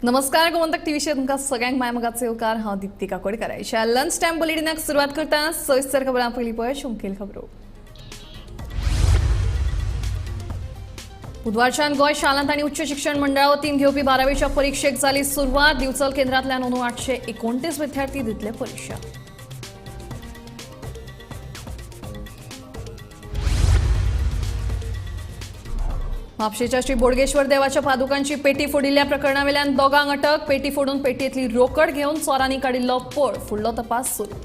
नमस्कार, गोमंतक टीव्हीचेर तुमकां सगळ्यांक माय मोगाचो येवकार. हांव दिप्ती काकोडकर. आयच्या लंच टायम बुलेटिनाक सुरवात करता. सविस्तर खबरां पयलीं पळय मुखेल खबरो. बुधवारच्यान गोंय शालांत आनी उच्च शिक्षण मंडळा वतीन घेवपी बारावीच्या परिक्षेक जाली सुरवात. दिवचल केंद्रांतल्यान अंदू 829 विद्यार्थी दितले परिक्षा. म्हापशेच्या श्री बोडगेश्वर देवाच्या पादुकांची पेटी फोडिल्ल्या प्रकरणावेल्यान दोगांक अटक. पेटी फोडून पेटयेंतली रोकड घेवन चोरांनी काडिल्लो पळ. फुडलो तपास सुरू.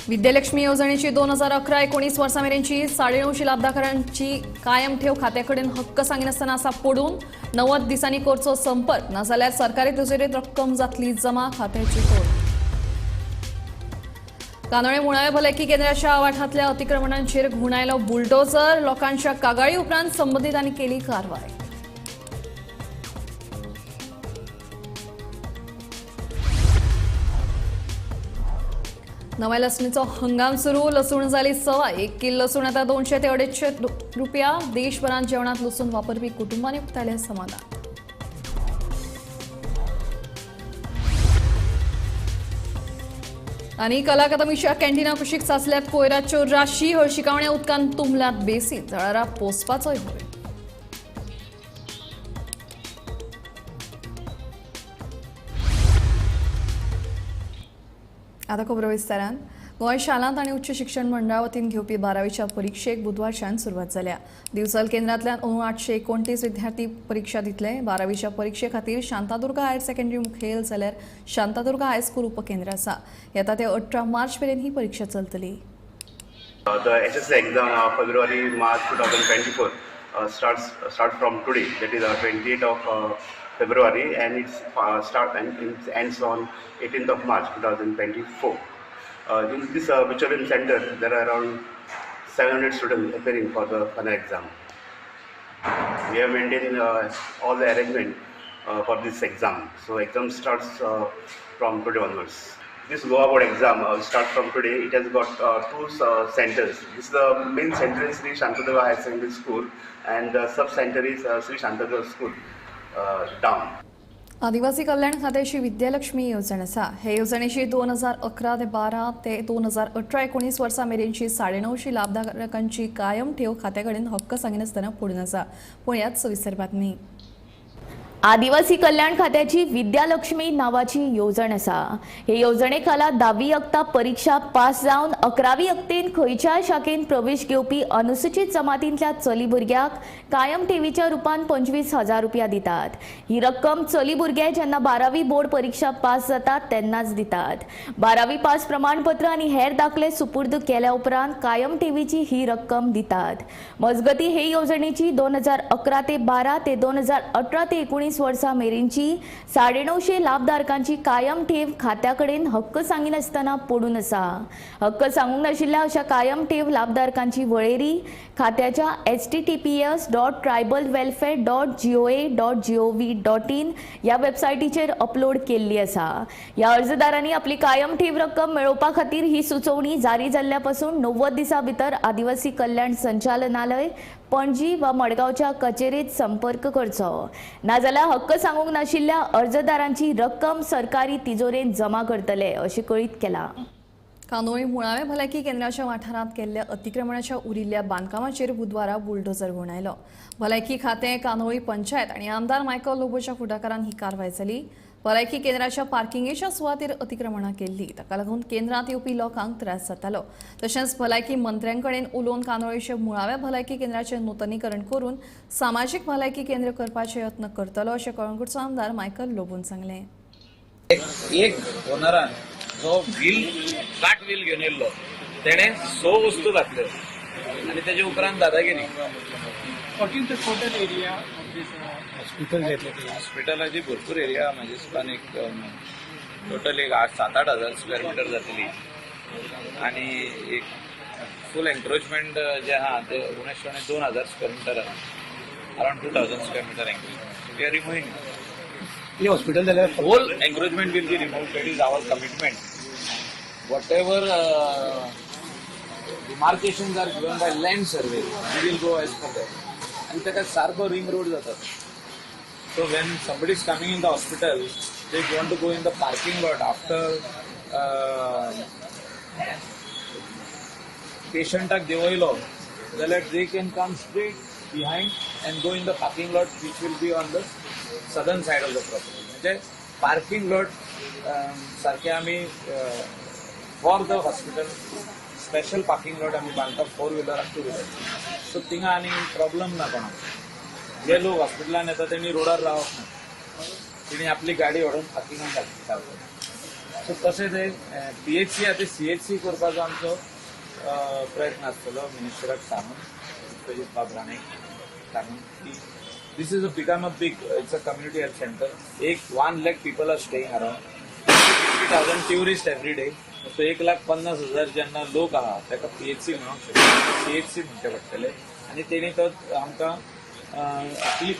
विद्यालक्ष्मी येवजणेची 2011-19 वर्सां मेरेनची 950 लाभधारकांची कायम ठेव खात्याकडेन हक्क सांगिनासतना आसा पडून. 90 दिसांनी करचो संपर्क, नाजाल्यार सरकारी तिजोरेंत रक्कम जातली जमा. खात्याची तोड. कानोळे मुळाव्या भलायकी केंद्राच्या आवाठांतल्या अतिक्रमणांचेर घुंवडायलो बुलडोझर. लोकांच्या कागाळी उपरांत संबंदितांनी केली कारवाय. नव्या लसणीचो हंगाम सुरू. लसूण जाली 1.25. किल लसूण आता 200 ते 250 रुपया. देशभरात जेवणात लसूण वापरपी कुटुंबांनी उक्तायलें समाधान. आनी कला अकादमीच्या कॅन्टीना कुशीक साचल्यात कोयराच्यो राशी. हळशिकावण्या उदकान तुंबल्यात बेसीन. जळारां पोसपाचोय भंय. आता खबरो विस्तारान. गोंय शालांत आनी उच्च शिक्षण मंडळा वतीन घेवपी बारावीच्या परिक्षेक बुधवारच्यान सुरवात जाल्या. दिवचल केंद्रांतल्यान अंदू 829 विद्यार्थी परिक्षा दितले. बारावीच्या परिक्षे खातीर शांतादुर्गा हायर सेकंडरी मुखेल जाल्यार शांतादुर्गा हायस्कूल उपकेंद्र आसा. येता ते 18 मार्च मेरेन ही परिक्षा चलतली. The HSC exam February March 2024 start from today, that is 28th of February, and it's start and it ends on 18th of March 2024. In this Bicholim center, there are around 700 students appearing for the final exam. We have maintained all the arrangement for this exam. So exam starts from today onwards. This Goa board exam starts from today. It has got two centers. This is the main center is Sri Shantadurga Higher Secondary School, and the sub center is Sri Shantadurga School down. आदिवासी कल्याण खात्याची विद्यालक्ष्मी येवजण आसा. हे येवजणेची 2011 ते 12 ते 2018-19 वर्सां मेरेनची 950 लाभधारकांची कायम ठेव खात्या कडेन हक्क सांगिनासतना पडून आसा. पळयात सविस्तर बातमी. आदिवासी कल्याण खात्याची विद्यालक्ष्मी नावाची येवजण आसा. हे येवजणे खाला 10वी यक्ता परीक्षा पास जावन 11वी यक्तेन खंयच्याय शाखेन प्रवेश घेवपी अनुसूचित जमातींतल्या चली भुरग्याक कायम ठेवीच्या रुपान 25,000 रुपया दितात. ही रक्कम चली भुरगे जेन्ना 12वी बोर्ड परीक्षा पास जातात तेन्नाच दितात. 12वी पास प्रमाणपत्र आनी हेर दाखले सुपूर्द केल्या उपरांत कायम ठेवीची ही रक्कम दितात. मजगती हे येवजणेची 2011 ते 12 ते 2018 ते 19 वर्सां मेरेनची 950 लाभधारकांची कायम ठेव खात्या कडेन हक्क सांगिनासतना पडून आसा. हक्क सांगूंक नाशिल्ल्या अशा कायम ठेव लाभधारकांची वळेरी खात्याच्या https.tribalwelfare.goa.gov.in ह्या वेबसायटीचेर अपलोड केल्ली आसा. ह्या अर्जदारांनी आपली कायम ठेव रक्कम मेळोवपा खातीर ही सुचोवणी जारी जाल्ल्या पासून 90 दिसां भितर आदिवासी कल्याण संचालनालय पणजी वा मडगांवच्या कचेरेत संपर्क करचो. नाजाल्यार हक्क सांगूंक नाशिल्ल्या अर्जदारांची रक्कम सरकारी तिजोरेंत जमा करतले अशें कळीत केलां. कांदोळी मुळाव्या भलायकी केंद्राच्या वाठारांत केल्ल्या अतिक्रमणाच्या उरिल्ल्या बांदकामाचेर बुधवारा बुलडोझर घुंवडायलो. भलायकी खातें, कांदोळी पंचायत आनी आमदार मायकल लोबोच्या फुडाकारान ही कारवाय जाली. भलायकी केंद्राच्या पार्किंगेच्या सुवातेर अतिक्रमणां केल्ली. ताका लागून केंद्रांत येवपी लोकांक त्रास जातालो. तशेंच भलायकी मंत्र्यांकडेन उलोवन कांदोळीच्या मुळाव्या भलायकी केंद्राचें नुतनीकरण करून सामाजीक भलायकी केंद्र करपाचे यत्न करतलो अशें कळंगूटचो आमदार मायकल लोबोन सांगलें. एक ओनरान जो व्हील काट व्हील घेवन येयल्लो तेणे 6 वस्तू घातल्यो आनी तेजे उपरांत दादागिरी. What is the total area of this hospital घेतले? हॉस्पिटलाची भरपूर एरिया, म्हाज्या हिसपान एक टोटल एक 8 7-8 हजार स्क्वेअर मिटर जातली आनी एक फूल एन्क्रोचमेंट जे आहा ते उणेच उणें 2000 स्क्वेअर मिटर आहा, around 2000 square metre encroachment we are रिमुव्हिंग. हे हॉस्पिटल जाल्यार whole encroachment will be removed. That is our commitment. Whatever Demarcations are given by land survey. We will go as per that. आनी ताका सारको ring road जाता. So when somebody is coming in the hospital, they want to go in the parking lot after पेशंटाक देंवयलो जाल्यार they can come straight behind and go in the parking lot which will be on the southern side of the property. म्हणजे parking lot सारखे आमी for the hospital special parking lot आमी बांदता four wheeler, two wheeler. So थिंगा आनी problem ना कोणाक. जे लोक हॉस्पिटलान येता तेणी रोडार रावप ना, तेणी आपली गाडी व्हरून पार्किंगान घालपाक. सो तशें ते पीएचसी आतां सीएचसी करपाचो आमचो प्रयत्न आसतलो. मिनिस्टराक सांगून, विश्वजीत बाब राणे सांगून की this is a become a big, it's a community health centre. एक 1 lakh people are staying around, 50,000 tourist every day. So 1,50,000 जेन्ना लोक आहा ताका पीएचसी म्हणूंक शकता, सीएचसी म्हणचे पडटले आनी तेणी तो आमकां आपली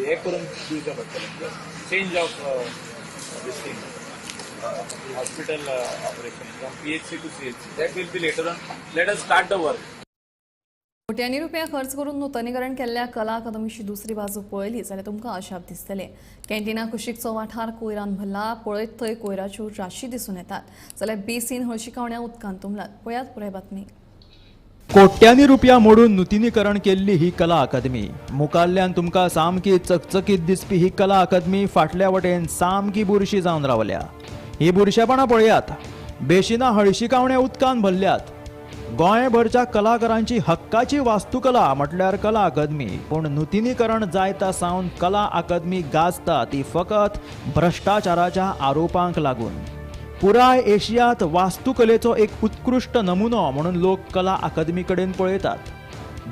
हें करून दिवचें पडटलें, change of this thing, hospital operation from PHC to CHC. That will be later on. Let us start the work. कोट्यांनी रुपया खर्च करून नुतनीकरण केल्ल्या कला अकादमीची दुसरी बाजू पळयली जाल्यार तुमकां अजाप दिसतलें. कॅन्टिना कुशीकचो वाठार कोयरान भरला. पळयत थंय कोयराच्यो राशी दिसून येतात, जाल्यार बेसीन हळशिकावण्या उदकान तुंबलात. पळयात पुराय बातमी. कोट्यांनी रुपया मोडून नुतनीकरण केल्ली ही कला अकादमी. मुखाल्ल्यान तुमकां सामकी चकचकीत दिसपी ही कला अकादमी फाटल्या वटेन सामकी बुरशी जावन रावल्या. ही बुरशेपणां पळयात. बेशिनां हळशिकावण्या उदकान भरल्यात. गोंयभरच्या कलाकारांची हक्काची वास्तुकला म्हटल्यार कला अकादमी. पूण नुतनीकरण जायत सावन कला अकादमी गाजता ती फकत भ्रश्टाचाराच्या आरोपांक लागून. पुराय एशियात वास्तुकलेचो एक उत्कृश्ट नमुनो म्हणून लोक कला अकादमी कडेन पळयतात.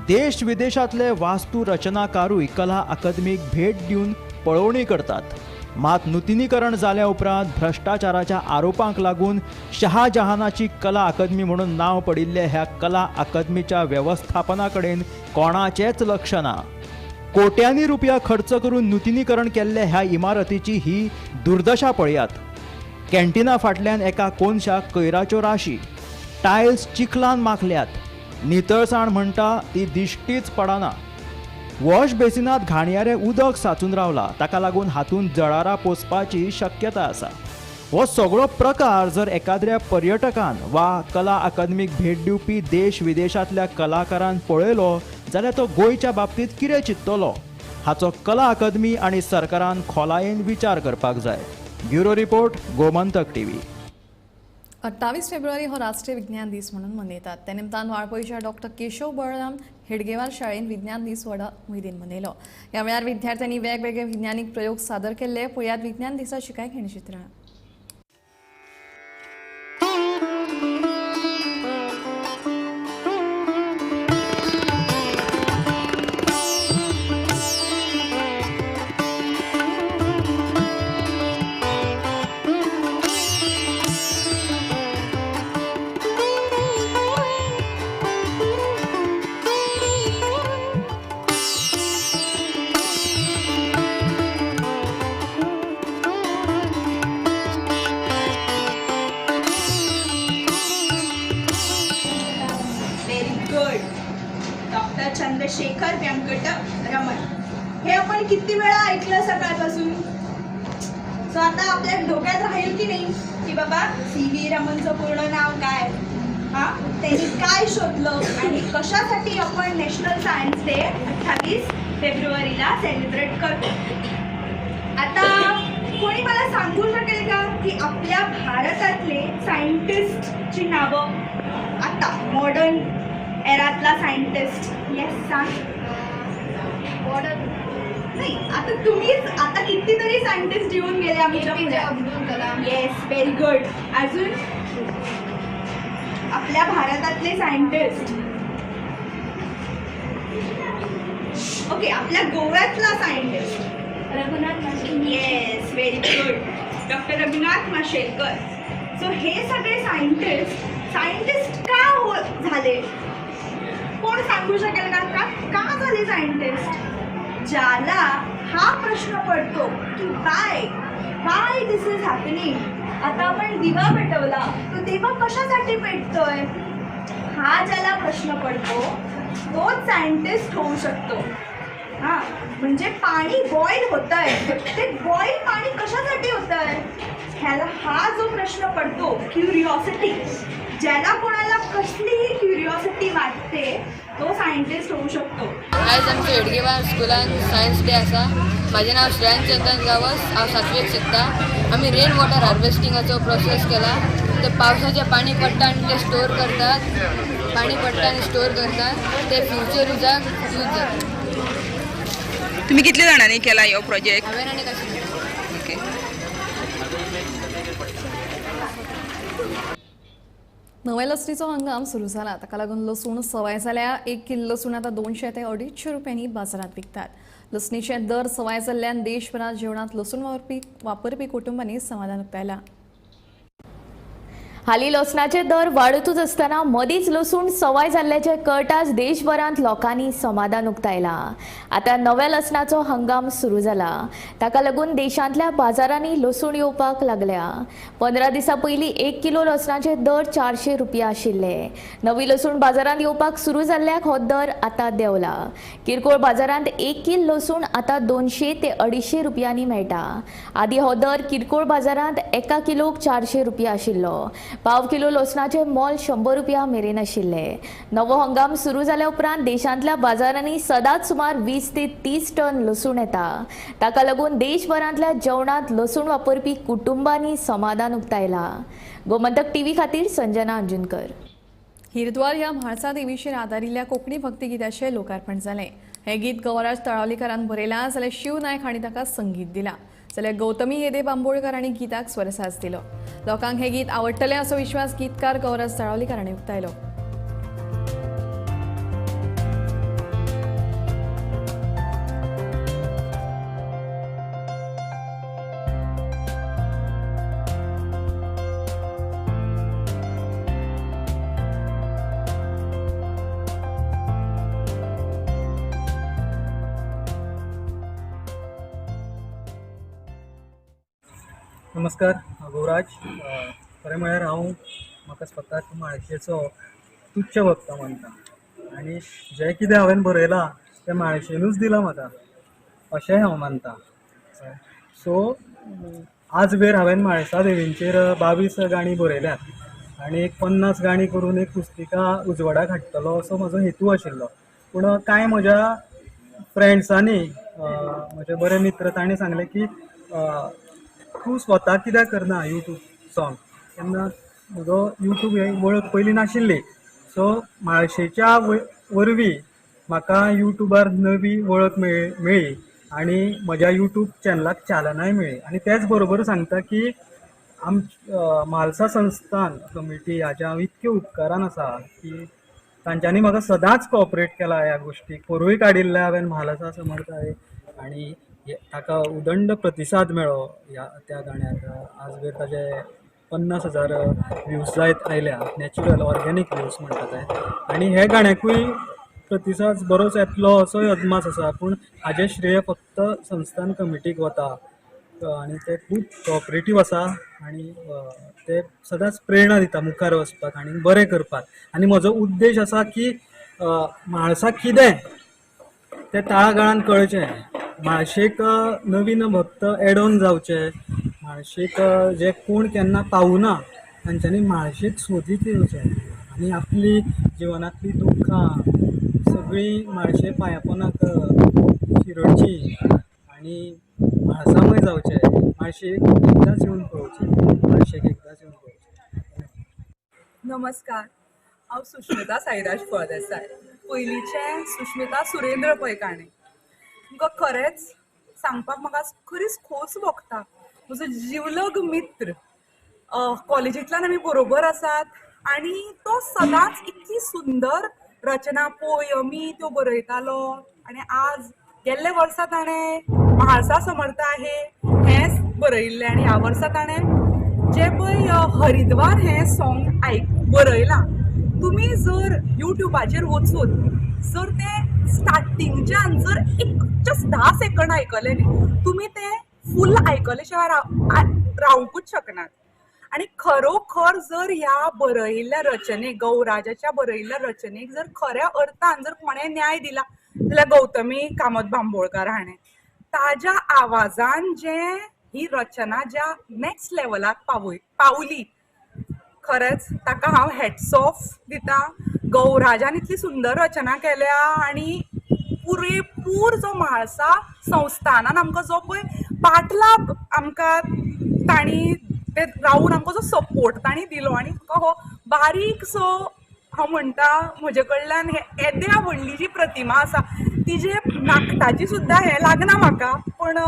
देश विदेशांतले वास्तू रचनाकारूय कला अकादमीक भेट दिवन पळोवणी करतात. मात नुतनीकरण जाल्या उपरांत भ्रश्टाचाराच्या आरोपांक लागून शहाजहानाची कला अकादमी म्हणून नांव पडिल्ल्या ह्या कला अकादमीच्या वेवस्थापना कडेन कोणाचेंच लक्ष ना. कोट्यांनी रुपया खर्च करून नुतनीकरण केल्ल्या ह्या इमारतीची ही दुर्दशा पळयात. कॅन्टिना फाटल्यान एका कोनशाक कोयराच्यो राशी, टायल्स चिखलान माखल्यात. नितळसाण म्हणटा ती दिश्टीच पडना. वॉश बेसिनात घाणयारें उदक साचून रावला. ताका लागून हातूंत जळारां पोसपाची शक्यता आसा. हो सगळो प्रकार जर एकाद्र्या पर्यटकान वा कला अकादमीक भेट दिवपी देश विदेशांतल्या कलाकारान पळयलो जाल्यार तो गोंयच्या बाबतींत कितें चिंततलो, हाचो कला अकादमी आनी सरकारान खोलायेन विचार करपाक जाय. Bureau report, Gomantak TV. 28 फेब्रुवारी हो राष्ट्रीय विज्ञान दीस म्हणून मनयतात. त्या निमतान वाळपयच्या डॉक्टर केशव बळराम हेडगेवार शाळेन विज्ञान दीस व्हडा उमेदीन मनयलो. ह्या वेळार विद्यार्थ्यांनी वेगवेगळे विज्ञानीक प्रयोग सादर केल्ले. पळयात विज्ञान दिसाची कांय खिणचित्रां. Very good. Doctor Chandrashekhar Venkata Raman. हे आपण किती वेळा ऐकलं सकाळपासून. सो आता आपल्या डोक्यात राहील की नाही की बाबा सी व्ही रमनचं पूर्ण नाव काय, हा त्यांनी काय शोधलं आणि कशासाठी आपण नॅशनल सायन्स डे 28 फेब्रुवारीला सेलिब्रेट करतो? आता कोणी मला सांगू शकेल का की आपल्या भारतातले सायंटिस्टची नावं, आता मॉडर्न एरातला सायंटिस्ट? येस, सांग. नाही, आता तुम्हीच. आता कितीतरी सायंटिस्ट येऊन गेले आमच्या. अब्दुल कलाम. येस, व्हेरी गुड. अजून आपल्या भारतातले सायंटिस्ट? ओके, आपल्या गोव्यातला scientist? Raghunath Mashelkar. Yes, very good. Doctor Raghunath Mashelkar. So हे सगळे सायंटिस्ट, सायंटिस्ट का हो झाले? कोण सांगू शकेल का? का का झाले सायंटिस्ट? ज्याला हा प्रश्न पडतो की why this is happening. आता आपण दिवा पेटवला, तो दिवा कशासाठी पेटतोय? हा ज्याला प्रश्न पडतो तोच सायंटिस्ट होऊ शकतो. हां, म्हणजे पाणी बॉईल होत आहे, ते बॉईल पाणी कशासाठी होत आहे, ह्याला हा जो प्रश्न पडतो, क्युरिओसिटी, ज्याला कोणाला कसलीही क्युरिओसिटी वाटते तो सायंटिस्ट होऊ शकतो. आयज आमच्या हेडगेवार स्कुलान सायन्स डे आसा. म्हाजें नांव श्रेयान चंदन गांवस, हांव सातवेक शिकता. आमी रेन वॉटर हार्वेस्टिंगाचो प्रोसेस केला. ते पावसाचें पाणी पडटा आनी तें स्टोर करतात, पाणी पडटा आनी स्टोर करतात, ते फ्युचर युजाक यूज जाता. तुम्ही कितले जाणांनी केला हो प्रोजेक्ट? हांवें आनी कशें. ओके. नव्या लसणीचो हंगाम सुरू जाला. ताका लागून लसूण सवाय जाल्या. 1 किल लसूण आतां 200 ते 250 रुपयांनी बाजारात विकतात. लसणीचे दर सवाय जाल्ल्यान देशभरात जेवणात लसूण वापरपी कुटुंबांनी समाधान उक्तायलां. हालीं लसणाचे दर वाडतूच आसतना मदींच लसूण सवाय जाल्ल्याचें कळटाच देशभरांत लोकांनी समाधान उक्तायलां. आतां नव्या लसणाचो हंगाम सुरू जाला. ताका लागून देशांतल्या बाजारांनी लसूण येवपाक लागल्या. 15 दिसां पयलीं 1 किलो लसणाचे दर 400 रुपया आशिल्ले. नवी लसूण बाजारांत येवपाक सुरू जाल्ल्याक हो दर आतां देंवला. किरकोळ बाजारांत 1 किल लसूण आतां 200 ते 250 रुपयांनी मेळटा. आदीं हो दर किरकोळ बाजारांत 1 किलोक 400 रुपया आशिल्लो. पाव किलो लसणाचें मोल 100 रुपया मेरेन आशिल्लें. नवो हंगाम सुरू जाल्या उपरांत देशांतल्या बाजारांनी सदांच सुमार 20 ते 30 टन लसूण येता. ताका लागून देशभरांतल्या जेवणांत लसूण वापरपी कुटुंबांनी समाधान उक्तायलां. गोमंतक टीव्ही खातीर संजना अंजुनकर. हिरद्वार ह्या म्हाळसा देवीचेर आदारिल्ल्या कोंकणी भक्तिगिताचें लोकार्पण जालें. हें गीत गौराज तळावलीकारान बरयलां जाल्यार शिव नायक हांणी ताका संगीत दिलां. जाल्यार गौतमी येदे बांबोळकर हांणी गीताक स्वरसाज दिलो. लोकांक हें गीत आवडटलें असो विश्वास गीतकार गौराज तळावलीकर हांणी उक्तायलो. नमस्कार, हांव गौराज. खरें म्हळ्यार हांव म्हाका स्वताक म्हाळशेचो तुच्छ भक्त मानता आनी जें कितें हांवें बरयलां तें म्हाळशेनूच दिलां म्हाका अशेंय हांव मानता. सो आज वेर हांवें म्हाळसा देवींचेर 22 गाणी बरयल्यात आनी एक 50 गाणी करून एक पुस्तिका उजवाडाक हाडटलो असो म्हजो हेतू आशिल्लो. पूण कांय म्हज्या फ्रेंड्सांनी, म्हजे बरे मित्र, तांणी सांगलें की तूं स्वता कित्याक करना यूट्यूब सॉंग. तेन्ना म्हजो यूट्यूब ही वळख पयलीं नाशिल्ली. सो म्हाळशेच्या वरवीं म्हाका यूट्यूबार नवी वळख मेळ्ळी आनी म्हज्या यूट्यूब चॅनलाक चालनाय मेळ्ळी. आनी तेच बरोबर सांगता की म्हालसा संस्थान कमिटी हाज्या हांव इतके उपकारान आसा की तांच्यांनी म्हाका सदांच कॉपरेट केला ह्या गोश्टीक. पोरूय काडिल्लें हांवें म्हालसा समर्थ आनी ताका उदंड प्रतिसाद मेळ्ळो ह्या त्या गाण्याक. आजवेर ताजे 50,000 व्यूज जायत आयल्या, नॅचरल ऑर्गेनीक व्यूज म्हणटा ते. आनी हे गाण्याकूय प्रतिसाद बरोच येतलो असोय अदमास आसा. पूण हाजें श्रेय फक्त संस्थान कमिटीक वता आनी ते खूब कॉपरेटीव आसा आनी ते सदांच प्रेरणा दिता मुखार वचपाक आनी बरें करपाक. आनी म्हजो उद्देश आसा की म्हाळसा कितें तें तळागाळान कळचें, म्हाळशेक नवीन भक्त एड ऑन जावचे, म्हाळशेक जे कोण केन्ना पावना तांच्यांनी म्हाळशेक सोदीत येवचें आनी आपली जिवनांतली दुख्खां सगळीं म्हाळशे पांयापोनाक शिरडची आनी म्हाळसामय जावचें. म्हाळशेक एकदांच येवन पळोवचें, म्हाळशेक एकदांच येवन पळोवचें. नमस्कार, हांव सुश्मिता साईराज फळदेसाय. पयलींचें सुश्मिता सुरेंद्र पै काणे. तुमकां खरेंच सांगपाक म्हाका खरीच खोस भोगता. म्हजो जिवलग मित्र, कॉलेजींतल्यान आमी बरोबर आसात आनी तो सदांच इतकी सुंदर रचना, पोयमी त्यो बरयतालो. आनी आज गेल्ले वर्सा ताणें म्हाळसा समर्थ आहे हें बरयिल्लें आनी ह्या वर्सा ताणें जें पळय हरिद्वार हें सॉंग बरयलां. तुमी जर यूट्यूबाचेर वचून जर तें स्टार्टिंगच्यान जर एक जस्ट 10 सेकंड आयकलें न्ही, तुमी तें फूल आयकले शिवाय रावंकूच शकनात. आनी खरोखर जर ह्या बरयिल्ल्या रचनेक, गौराजाच्या बरयिल्ल्या रचनेक जर खऱ्या अर्थान जर कोणें न्याय दिला जाल्यार गौतमी कामत बांबोळकार हाणें ताज्या आवाजान जे ही रचना ज्या नॅक्स्ट लेवलाक पावली, खरेंच ताका हांव हॅट्स ऑफ दिता. गौराजान इतली सुंदर रचना केल्या आनी पुरेपूर जो म्हाळसा संस्थानान आमकां जो पळय पाटलाभ आमकां तांणी ते रावून आमकां जो सपोर्ट तांणी दिलो आनी हो बारीकसो हांव म्हणटा म्हजे कडल्यान हे येद्या व्हडली जी प्रतिमा आसा तिजे नाकटाची सुद्दां हें लागना म्हाका, पण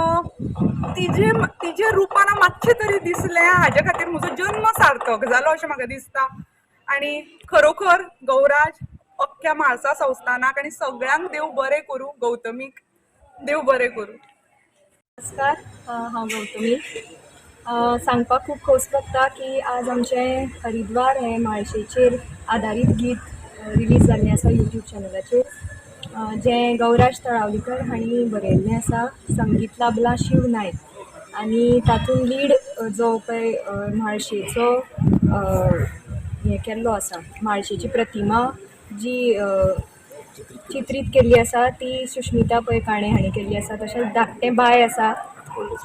तिजे तिजे रुपान मातशें तरी दिसलें, हाजे खातीर म्हजो जन्म सार्थक जालो अशें म्हाका दिसता. आनी खरोखर गौराज अख्ख्या म्हाळसा संस्थानाक आनी सगळ्यांक देव बरें करूं, गौतमीक देव बरें करूं. नमस्कार, हांव गौतमी. सांगपाक खूब खोस भोगता की आज आमचें हरिद्वार हें म्हाळशेचेर आदारीत गीत रिलीज जाल्लें आसा यूट्यूब चॅनलाचेर, जें गौराज तळावलीकर हांणी बरयल्लें आसा. संगीत लाभलां शिव नायक आनी तातूंत लीड जो पळय म्हाळशेचो हें केल्लो आसा, म्हाळशेची प्रतिमा जी चित्रीत केल्ली आसा ती सुश्मिता पै काणे हांणी केल्ली आसा. तशेंच धाकटें बाय आसा,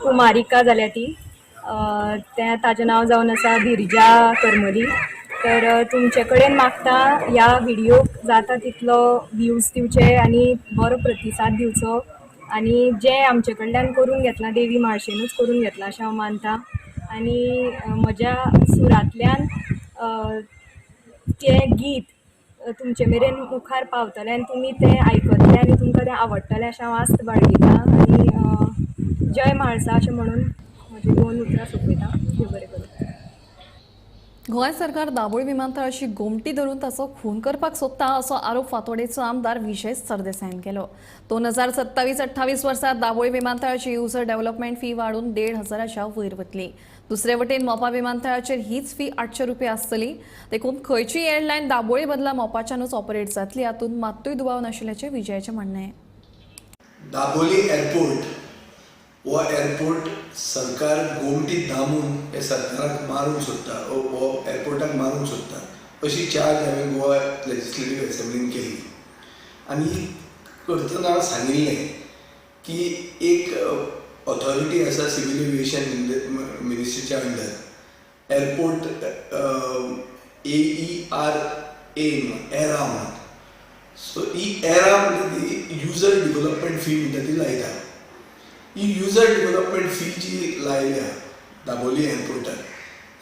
कुमारिका जाल्या ती, तें ताजें नांव जावन आसा धिरजा करमली. तर तुमचे कडेन मागता ह्या व्हिडियोक जाता तितलो व्यूज दिवचे आनी बरो प्रतिसाद दिवचो आनी जें आमचे कडल्यान करून घेतलां देवी म्हाळशेनूच करून घेतलां अशें हांव मानता. आनी म्हज्या सुरांतल्यान तें गीत तुमचे मेरेन मुखार पावतलें आनी तुमी तें आयकतले आनी तुमकां तें आवडटलें अशें हांव आस्त बाळगितां. आनी जय म्हाळसा अशें म्हणून म्हजी दोन उतरां सोंपयता. देव बरें करूं. गोंय सरकार दाबोळी विमानतळाची गोमटी धरून ताचो खून करपाक सोदता असो आरोप फातोडेचो आमदार विजय सरदेसायान केलो. 2027-28 वर्सा दाबोळी विमानतळाची युजर डेव्हलपमेंट फी वाडून 1,500च्या वयर वतली. दुसरे वटेन मोपा विमानतळाचेर हीच फी 800 रुपया आसतली. देखून खंयचीय एअरलायन दाबोळी बदला मोपाच्यानूच ऑपरेट जातली हातूंत मात्तूय दुबाव नाशिल्ल्याचें विजयाचें म्हणणें. दाबोली एअरपोर्ट हो एअरपोर्ट सरकार गोमटी दामून हे सरकाराक मारूंक सोदता, हो एअरपोर्टाक मारूंक सोदता अशी चार्ज हांवें गोवा लेजिस्लेटीव असेंब्लीन केली. आनी करतना सांगिल्लें की एक ऑथॉरिटी आसा सिवील एविएशन मिनिस्ट्रीच्या अंडर, एअरपोर्ट AERA एरा म्हणून. सो ही एरा म्हणटा ती युजर डिवलपमेंट फी म्हणटा ती लायता. ही युजर डिवलपमेंट फी जी लायल्या दाबोली एअरपोर्टार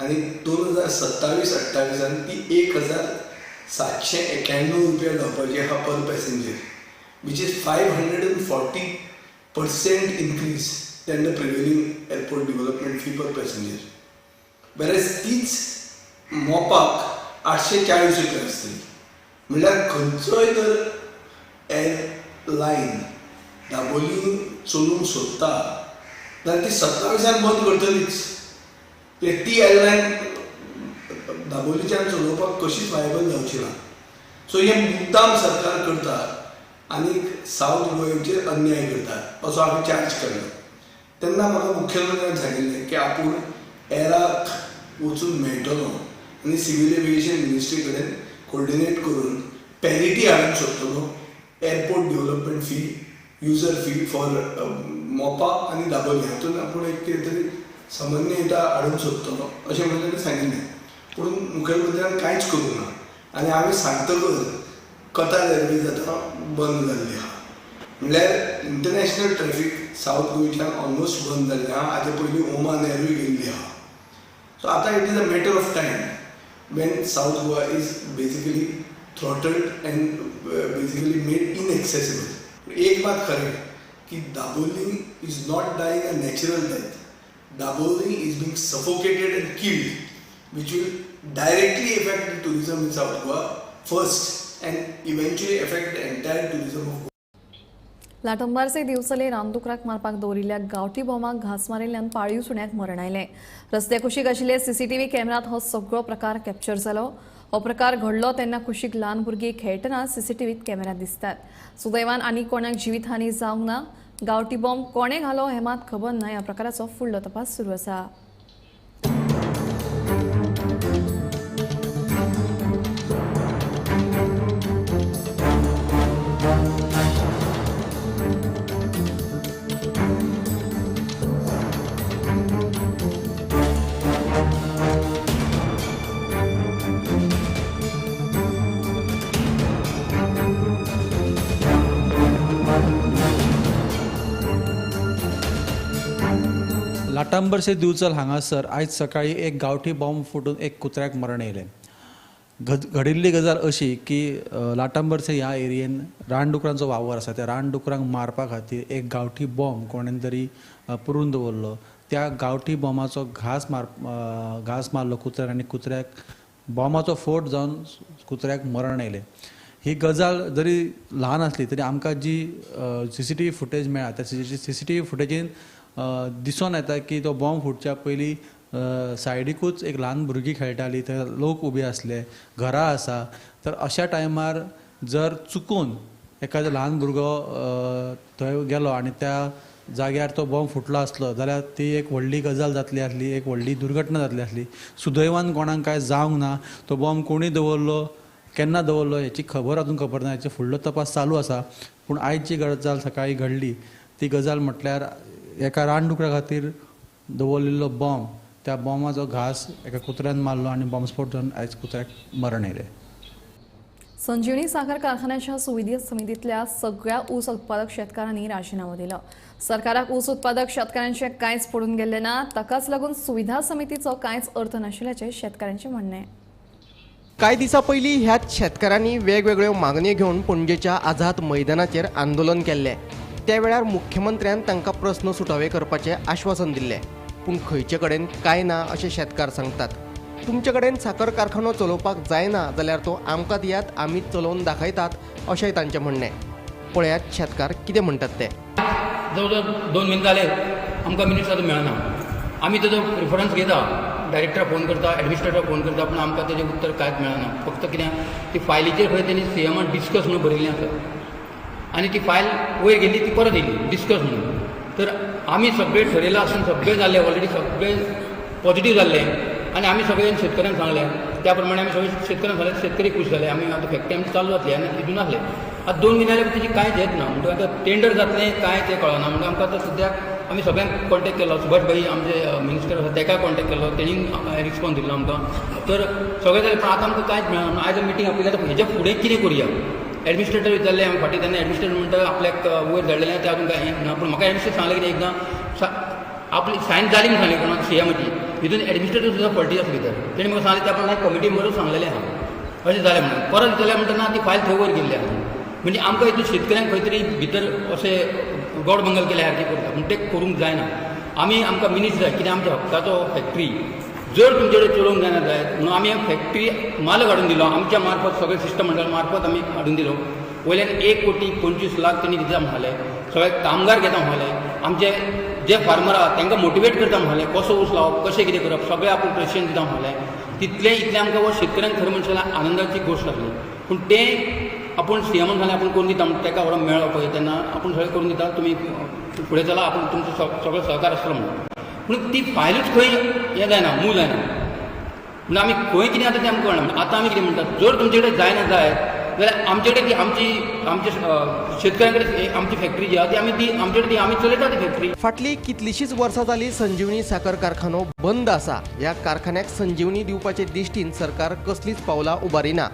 आनी 2027-28 ती 1,791 रुपया जावपाची आहा per passenger, which is 540% increase than the prevailing airport development fee per passenger. Whereas तीच मोपाक 840 रुपया आसतली. म्हणल्यार खंयचोय जर एअरलायन दाबोली चलोवंक सोदता जाल्यार ती 27 बंद करतलीच. ती एअरलायन दाबोलीच्यान चलोवपाक कशीच वायबल जावची ना. सो हें मुद्दाम सरकार करता आनी सावथ गोंयचेर अन्याय करता असो आमी चार्ज केल्लो. तेन्ना म्हाका मुख्यमंत्र्यान सांगिल्लें की आपूण एराक वचून मेळटलो आनी सिवील एविएशन मिनिस्ट्री कडेन कोर्डिनेट करून पॅरिटी हाडूंक सोदतलो airport development fee, user fee for Mopa आनी दाबोली हातूंत आपूण एक कितें तरी समन्वयता हाडूंक सोदतलो अशें म्हणून ताणें सांगिल्लें. पूण मुखेलमंत्र्यान कांयच करूंक ना आनी हांवें सांगतकच कतार एअरवेज आतां बंद जाल्ली आहा. म्हणल्यार इंटरनॅशनल ट्रॅफीक सावथ गोंयच्यान ऑलमोस्ट बंद जाल्लें आहा. हाजे पयलीं ओमान एअरूय गेल्ली आहा. सो आतां it is a matter of time when South Goa is basically throttled and basically made inaccessible. एक मात खरें की Dabolim is not dying a natural death. Dabolim is being suffocated and killed, which will directly affect the tourism in South Goa first and eventually affect the entire tourism of Goa. लाटंबारचे दिवचले रानदुकराक मारपाक दवरिल्ल्या गांवठी बॉमाक घांस मारिल्ल्यान पाळीव सुण्याक मरण आयलें. रस्त्या कुशीक आशिल्ले सीसीटीव्ही कॅमेरात हो सगळो प्रकार कॅप्चर जालो. हो प्रकार घडलो तेन्ना कुशीक ल्हान भुरगीं खेळटना सीसीटीव्हीत कॅमेरात दिसतात. सुदैवान आनी कोणाक जिवीतहानी जावंक ना. गांवठी बॉम्ब कोणे घालो हें मात खबर ना. ह्या प्रकाराचो फुडलो तपास सुरू आसा. लाटांबरसे दिवचल हांगासर आयज सकाळी एक गांवठी बॉम्ब फुटून एक कुत्र्याक मरण येयलें. घडिल्ली गजाल अशी की लाटांबरसे ह्या एरियेन रानडुकरांचो वावर आसा. त्या रानडुकरांक मारपा खातीर एक गांवठी बॉम्ब कोणेन तरी पुरून दवरलो. त्या गांवठी बॉम्बाचो घास मारलो कुत्र्याक आनी कुत्र्याक बॉम्बाचो फोट जावन कुत्र्याक मरण येयलें. ही गजाल जरी ल्हान आसली तरी आमकां जी CCTV footage मेळ्ळा त्या CCTV फुटेजीन दिसून येता की तो बॉम्ब फुटच्या पयलीं सायडीकूच एक ल्हान भुरगीं खेळटाली, थंय लोक उबे आसले, घरां आसा. तर अशा टायमार जर चुकून एखादो ल्हान भुरगो थंय गेलो आनी त्या जाग्यार तो बॉम्ब फुटलो आसलो जाल्यार ती एक व्हडली गजाल जातली आसली, एक व्हडली दुर्घटना जातली आसली. सुदैवान कोणाक कांय जावंक ना. तो बॉम्ब कोणी दवरलो, केन्ना दवरलो हेची खबर अजून खबर ना. हेचे फुडलो तपास चालू आसा. पूण आयज जी गजाल सकाळी घडली ती गजाल म्हटल्यार एका रानडुकरा खातीर दवरलेलो बॉम्ब, त्या बॉम्बाचो घास एका कुत्र्यान मारलो आनी बॉम्बस्फोट जावन आयज कुत्र्याक मरण येयलें. संजीवनी साखर कारखान्याच्या सुविधी समितीतल्या सगळ्या ऊस उत्पादक शेतकारांनी राजीनामो दिलो. सरकाराक ऊस उत्पादक शेतकारांचे कांयच पडून गेल्ले ना, ताकाच लागून सुविधा समितीचो कांयच अर्थ नाशिल्ल्याचें शेतकारांचें म्हणणें. कांय दिसां पयलीं ह्याच शेतकारांनी वेगवेगळ्यो मागण्यो घेवन पणजेच्या आझाद मैदानाचेर आंदोलन केल्लें. त्या वेळार मुख्यमंत्र्यान तांकां प्रस्न सुटावे करपाचें आश्वासन दिल्लें. पूण खंयचे कडेन कांय ना अशें शेतकार सांगतात. तुमचे कडेन साखर कारखानो चलोवपाक जायना जाल्यार तो आमकां दियात, आमी चलोवन दाखयतात अशेंय तांचें म्हणणें. पळयात शेतकार कितें म्हणटात ते. जवळ जवळ 2 म्हयने जाले आमकां मिनिट्स अजून मेळना. आमी तेजो प्रिफरन्स घेता, डायरेक्टराक फोन करता, एडमिनिस्ट्रेटराक फोन करता, पूण आमकां तेजें उत्तर कांयच मेळना. फक्त कितें ती फायलीचेर खंय तेणी सीएमान डिस्कस म्हणून बरयल्लें आसा आनी ती फायल वयर गेली ती परत येयली डिस्कस म्हणून. तर आमी सगळे ठरयलां आसून सगळें जाल्लें, ऑलरेडी सगळें पॉझिटीव जाल्लें आनी आमी सगळ्यांनी शेतकऱ्यांक सांगलें, त्या प्रमाणे आमी सगळे शेतकऱ्यांक सांगलें, शेतकरी खूश जाले. आमी आतां फॅक्टरी आमची चालू जातली आनी हितून आसले. आतां 2 म्हयने जाल्यार तेजी कांयच येत ना. म्हणटकच आतां टेंडर जातलें कांय तें कळना. म्हणटकच आमकां आतां सद्याक आमी सगळ्यांक कॉन्टेक्ट केलो, सुभाष भाई आमचे मिनिस्टर आसा तेकाय कॉन्टेक्ट केलो, तेणी रिस्पॉन्स दिल्लो आमकां. तर सगळें जालें, पूण आतां आमकां कांयच मेळना. आयज मिटींग आपयल्या, आतां हेच्या फुडें कितें करुया. एडमिनिस्ट्रेटर विचारलें आमी फाटीं, तेन्ना एडमिनिस्ट्रेटर म्हणटा आपल्याक वयर धाडलेलें तें अजून कांय ना. पूण म्हाका एडमिनिस्ट्रेटर सांगलें कितें एकदां आपली सायन जाली म्हूण सांगलें कोणाक सीएमाची, हितून एडमिनिस्ट्रेटर सुद्दां फॉल्टी आसली. तर तेणी म्हाका सांगलें त्या प्रमाणे कमिटी बरोबर सांगलेलें आहा अशें जालें म्हणून. परत विचारलें म्हणटा ना ती फायल थंय वयर गेल्ली आहा. म्हणजे आमकां हितून शेतकऱ्यांक खंय तरी भितर अशें गोडबंगल केल्या सारकें करता, पूण तें करूंक जायना. आमी आमकां मिनीस जाय, कित्याक आमच्या हक्काचो फॅक्टरी जर तुमचे कडेन चलोवंक जायना जायत म्हणून आमी फॅक्टरी मालक हाडून दिलो, आमच्या मार्फत सगळे सिस्टम मंडळ मार्फत आमी हाडून दिलो. वयल्यान 1,25,00,000 तेणी दिता म्हणलें, सगळे कामगार घेता म्हणलें, आमचे जे फार्मर आहा तांकां मोटिवेट करता म्हणलें, कसो ऊस लावप, कशें कितें करप, सगळें आपूण प्रशिक्षण दिता म्हणलें. तितलें इतलें आमकां हो शेतकऱ्यांक खरें म्हणशां जाल्यार आनंदाची गोश्ट आसली. पूण तें आपूण सीएमान सांगलें आपूण करून दिता म्हण तेका व्हरोन मेळ्ळो पळय तेन्ना आपूण सगळें करून दिता, तुमी फुडें चला, आपूण तुमचो सगळो सहकार आसतलो म्हणून. पूण ती फायलूच खंय हें जायना, मूव जायना. म्हणून आमी खंय कितें आतां तें आमकां कळना. आतां आमी कितें म्हणटात, जर तुमचे कडेन जायना जायत जाल्यार आमचे कडेन ती आमची आमच्या शेतकऱ्यां कडेन आमची फॅक्टरी जी आहा ती आमी ती आमचे कडेन ती आमी चलयता ती फॅक्टरी. फाटली कितलीशीच वर्सां जाली संजीवनी साखर कारखानो बंद आसा. ह्या कारखान्याक संजीवनी दिवपाचे दिश्टीन सरकार कसलीच पावलां उबारिना.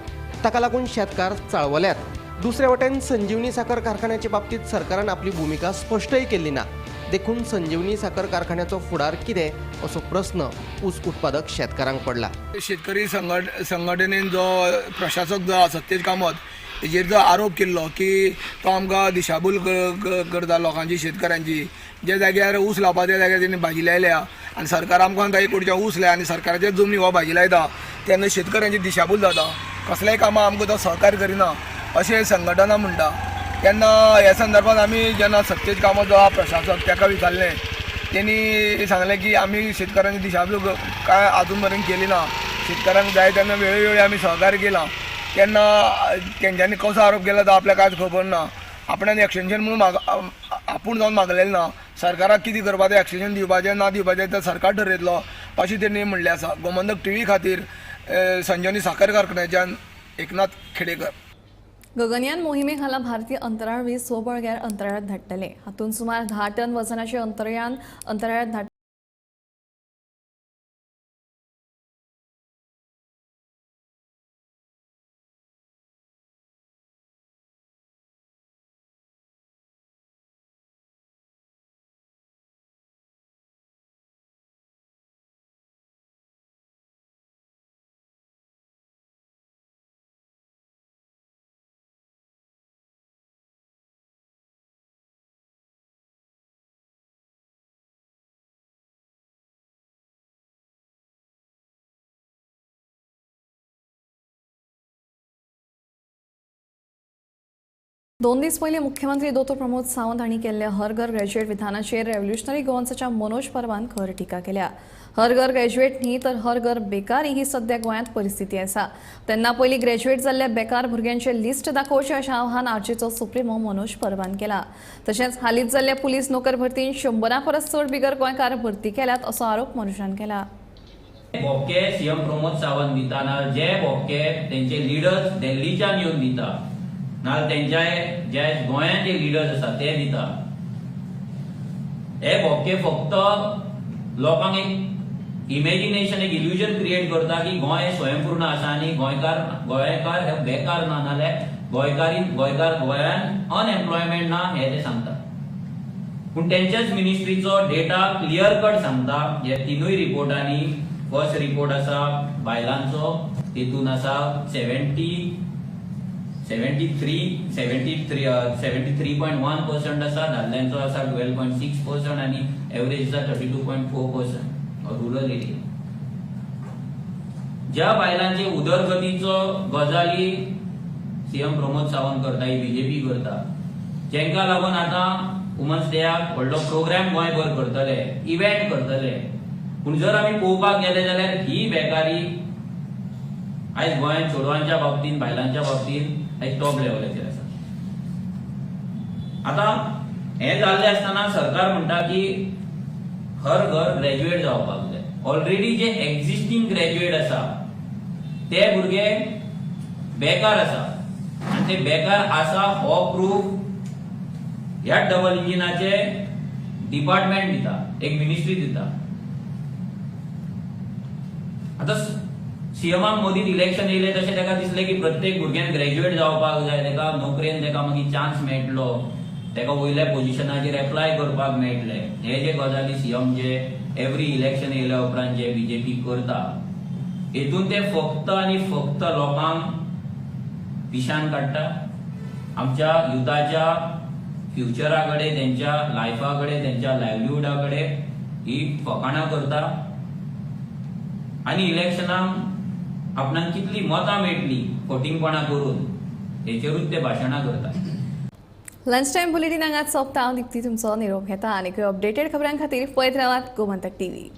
ताका लागून शेतकार चाळवल्यात. दुसरे वटेन संजीवनी साखर कारखान्याचे बाबतींत सरकारान आपली भुमिका स्पश्टय केल्ली ना. देखून संजीवनी साखर कारखान्याचो फुडार कितें असो प्रस्न ऊस उत्पादक शेतकारांक पडला. शेतकरी संघटनेन जो प्रशासक जो आसा सत्यज कामत हेजेर जो आरोप केल्लो की तो आमकां दिशाभूल करता लोकांची, शेतकऱ्यांची. ज्या जाग्यार ऊस लावपा त्या जाग्यार तेणी भाजी लायल्या आनी सरकार आमकां म्हणटा एक कोटीच्या ऊस लाय आनी सरकाराच्या जमनी हो भाजी लायता तेन्ना शेतकऱ्यांची दिशाभूल जाता. कसल्याय कामां आमकां तो सहकार्य करिना अशें संघटना म्हणटा. तेन्ना ह्या संदर्भात आमी जेन्ना सत्यज कामत जो आहा प्रशासक ताका विचारलें, तेणी सांगलें की आमी शेतकऱ्यांची दिशाभूल कांय आजून मेरेन केली ना, शेतकऱ्यांक जाय तेन्ना वेळोवेळी आमी सहकार्य केलां. तेन्ना तेंच्यांनी कसो आरोप केला तो आपल्याक कांयच खबर ना. आपणान एक्सटेंशन म्हणून आपूण जावन मागलेलें ना, सरकाराक कितें करपाचें, एक्सटेंशन दिवपाचें ना दिवपाचें तें सरकार ठरयतलो अशें तेणी म्हणलें आसा. गोमंतक टीव्ही खातीर संजीवनी साखर कारखान्याच्यान एकनाथ खेडेकर. गगनयान मोहिमे खाला भारतीय अंतराळवीर स्वबळग्यार अंतराळात धाडटले. हातूंत सुमार 10 टन वजनाचे अंतराळयान अंतराळात धाडटले. 2 दीस पयलीं मुख्यमंत्री दोतोर प्रमोद सावंत हांणी केल्ल्या हर घर ग्रॅज्युएट विधानाचेर रेव्होल्युशनरी गोवन्साच्या मनोज परबान खर टिका केल्या. हर घर ग्रॅज्युएट न्ही तर हर घर बेकारी ही सध्या गोंयांत परिस्थिती आसा. तेन्ना पयलीं ग्रॅज्युएट जाल्ल्या बेकार भुरग्यांचें लिस्ट दाखोवचें अशें आव्हान आरजीचो सुप्रिमो मनोज परबान केला. तशेंच हालींच जाल्ल्या पुलीस नोकर भरतीन 100 परस चड बिगर गोंयकार भरती केल्यात असो आरोप मनोजान केला. भोपके सीएम प्रमोद सावंत दिता ना जे भोपके तेंचे लिडर्स दिल्लीच्यान येवन दिता ना तेंच्या जे गोंयांत जे लिडर्स आसा ते दिता. हे भोपके फक्त लोकांक एक इमेजिनेशन, एक इल्युजन क्रिएट करता की गोंय स्वयंपूर्ण आसा आनी गोंयकार हे बेकार ना, नाल्यार गोंयकार गोंयान अनएम्प्लॉयमेंट ना हे ते सांगता. पूण तेंच्याच मिनिस्ट्रीचो डेटा क्लियर कट सांगता. हे तिनूय रिपोर्टांनी फर्स्ट रिपोर्ट आसा बायलांचो, तितून आसा 73.1% आसा, दादल्यांचो आसा 12.6% आनी एवरेज आसा 32.4% रुरल एरिया. ज्या बायलांचे उदरगतीचो गजाली सीएम प्रमोद सावंत करता, ही बीजेपी करता, जेंका लागून आतां वुमन्स डेयाक व्हडलो प्रोग्राम गोंयभर करतले, इव्हेंट करतले. पूण जर आमी पळोवपाक गेले जाल्यार ही बेकारी आयज गोंयांत चेडवांच्या बाबतींत, बायलांच्या बाबतींत आयज टॉप लेवलाचेर आसा. आतां हें जाल्लें आसतना सरकार म्हणटा की हर घर ग्रॅज्युएट जावपाक जाय. ऑलरेडी जे एक्झिस्टींग ग्रॅज्युएट आसा ते भुरगे बेकार आसा आनी ते बेकार आसा हो प्रूफ ह्या डबल इंजिनाचे डिपार्टमेंट दिता, एक मिनिस्ट्री दिता. आतां सीएमाक मोदीत इलेक्शन येयलें तशें ताका दिसलें की प्रत्येक भुरग्यान ग्रॅज्युएट जावपाक जाय, ताका नोकरेन ताका मागीर चान्स मेळटलो, ताका वयल्या पोजिशनाचेर एप्लाय करपाक मेळटलें. हे जे गजाली सीएम जे एवरी इलेक्शन येयल्या उपरांत जे बीजेपी करता, हेतून ते फक्त आनी फक्त लोकांक पिशान काडटा, आमच्या युथाच्या फ्युचरा कडेन, तेंच्या लायफा कडेन, तेंच्या लायवलीहुडा कडेन ही फकाणां करता आनी इलेक्शनाक आपणाक कितली मतां मेळटली फटींगपणां करून हेचेरूच ते भाशणां करता. लंच टायम बुलेटीन हांगाच सोंपता. हांव दीप्ती तुमचो निरोप घेता आनी अपडेटेड खबरां खातीर पळयत रावात गोमंतक टीव्ही.